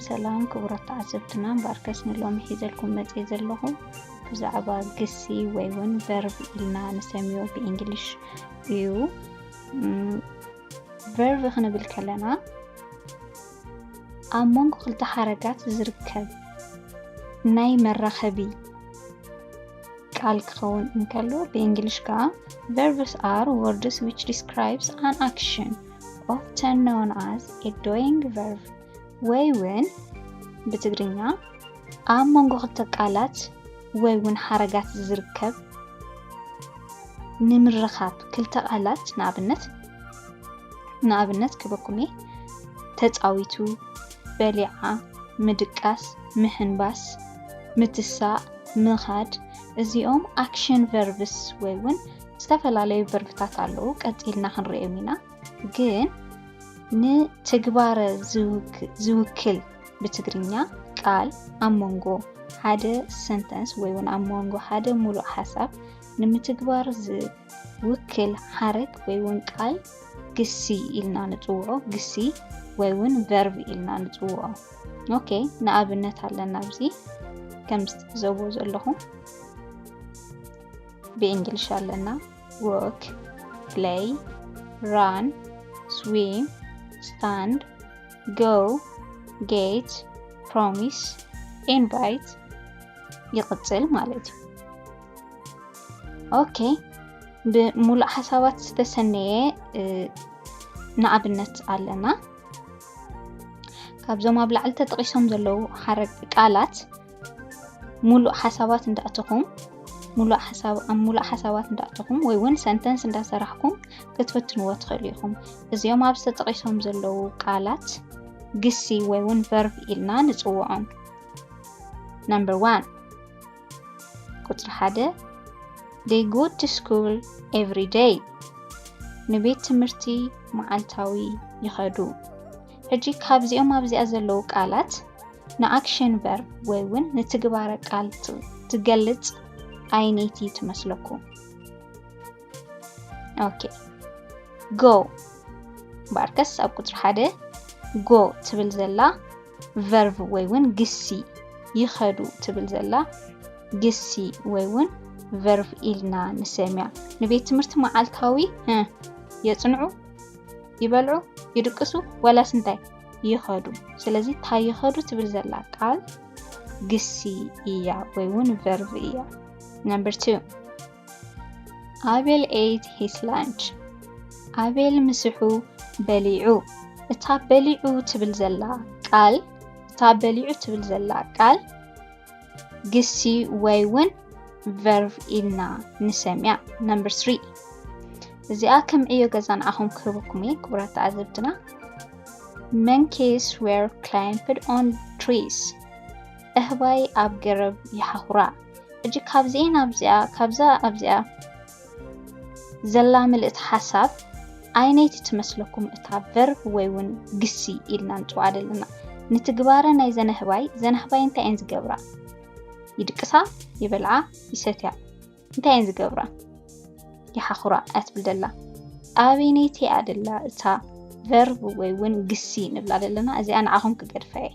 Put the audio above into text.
ሰላም ክቡራት ተዓዘብትና፣ እምበኣርከስ ንሎሚ ሒዘልኩም መፅየ ዘለኹ ብዛዕባ ግሲ ወይ እውን ቨርብ ኢልና ንሰምዮ ብእንግሊሽ እዩ። ቨርብ ክንብል ከለና ኣብ መንጎ ክልተ ሓረጋት ዝርከብ ናይ መራኸቢ ቃል ክኸውን እንከሎ፣ ብእንግሊሽ ከዓ verbs are words which describes an action, often known as a doing verb፣ ወይ እውን ብትግርኛ ኣብ መንጎ ክልተ ቃላት ወይ እውን ሓረጋት ዝርከብ ንምርኻብ ክልተ ቃላት፣ ንኣብነት ንኣብነት ክበኩሜ ተፃዊቱ፣ በሊዓ፣ ምድቃስ፣ ምሕንባስ፣ ምትሳእ፣ ምኻድ። እዚኦም ኣክሽን ቨርብስ ወይ እውን ዝተፈላለዩ ቨርብታት ኣለዉ፣ ቀፂልና ክንሪኦም ኢና። ግን ንትግባረ ዝውክል ብትግርኛ ቃል ኣብ መንጎ ሓደ ሰንተንስ ወይ እውን ኣብ መንጎ ሓደ ሙሉእ ሓሳብ ንምትግባር ዝውክል ሓረግ ወይ እውን ቃል ግሲ ኢልና ንፅውዖ። ግሲ ወይ እውን ቨርብ ኢልና ንፅውዖ። ኦኬ፣ ንኣብነት ኣለና ኣብዚ ከምዚ ትዕዘብዎ ዘለኹም ብእንግሊሽ ኣለና። Walk፣ play፣ run፣ swim፣ stand፣ go፣ get፣ promise፣ invite ይቕፅል ማለት እዩ። ኦኬ፣ ብሙሉእ ሓሳባት ዝተሰነየ ንኣብነት ኣለና። ካብዞም ኣብ ላዕሊ ተጠቒሶም ዘለዉ ሓረግ ቃላት ሙሉእ ሓሳባት እንዳእተኹም ሙሉእ ሓሳብ ኣብ ሙሉእ ሓሳባት እንዳእተኹም ወይ እውን ሰንተንስ እንዳሰራሕኩም ክትፍትንዎ ትኽእሉ ኢኹም። እዚኦም ኣብ ዝተጠቒሶም ዘለዉ ቃላት ግሲ ወይ እውን ቨርብ ኢልና ንፅውዖም። ነምበር ዋን፣ ቁፅሪ ሓደ፣ they go to school every day፣ ንቤት ትምህርቲ መዓልታዊ ይኸዱ። ሕጂ ካብዚኦም ኣብዚኣ ዘለዉ ቃላት ንኣክሽን ቨርብ ወይ እውን ንትግባረ ቃል ትገልጽ ኣይነይቲ ትመስለኩም? ኦኬ፣ ጎ እምበኣርከስ ኣብ ቁፅሪ ሓደ ጎ ትብል ዘላ ቨርብ ወይ እውን ግሲ፣ ይኸዱ ትብል ዘላ ግሲ ወይ እውን ቨርብ ኢልና ንሰምያ። ንቤት ትምህርቲ መዓልታዊ የፅንዑ፣ ይበልዑ፣ ይድቅሱ፣ ዋላስ እንታይ ይኸዱ። ስለዚ እታ ይኸዱ ትብል ዘላ ቃል ግሲ እያ ወይ እውን ቨርብ እያ። ነምበር ቱ፣ ኣቤል ate his lunch፣ ኣቤል ምሳሑ በሊዑ። እታ በሊዑ ትብል ዘላ ቃል እታ በሊዑ ትብል ዘላ ቃል ግሲ ወይ እውን ቨርብ ኢልና ንሰምያ። ነምበር ትሪ፣ እዚኣ ከም ዕዮ ገዛ ንዓኹም ክህበኩም እየ ክቡራት ተዓዘብትና። Monkeys were climbed on trees፣ ኣህባይ ኣብ ገረብ ይሓኹራ። ሕጂ ካብዚኤን ኣብዚኣ ካብዛ ኣብዚኣ ዘላ ምልእቲ ሓሳብ ኣይነይቲ ትመስለኩም እታ ቨርብ ወይ እውን ግሲ ኢልና ንፅውዓ ዘለና? ንትግባረ ናይ ዘነህባይ ዘነህባይ እንታይ እየን ዝገብራ? ይድቅሳ፣ ይበልዓ፣ ይሰትያ። እንታይ እየን ዝገብራ? ይሓኹራ እያ ትብል ዘላ። ኣበይነይቲ እያ ደላ እታ ቨርብ ወይ እውን ግሲ ንብላ ዘለና? እዚኣ ንዓኹም ክገድፋ እየ።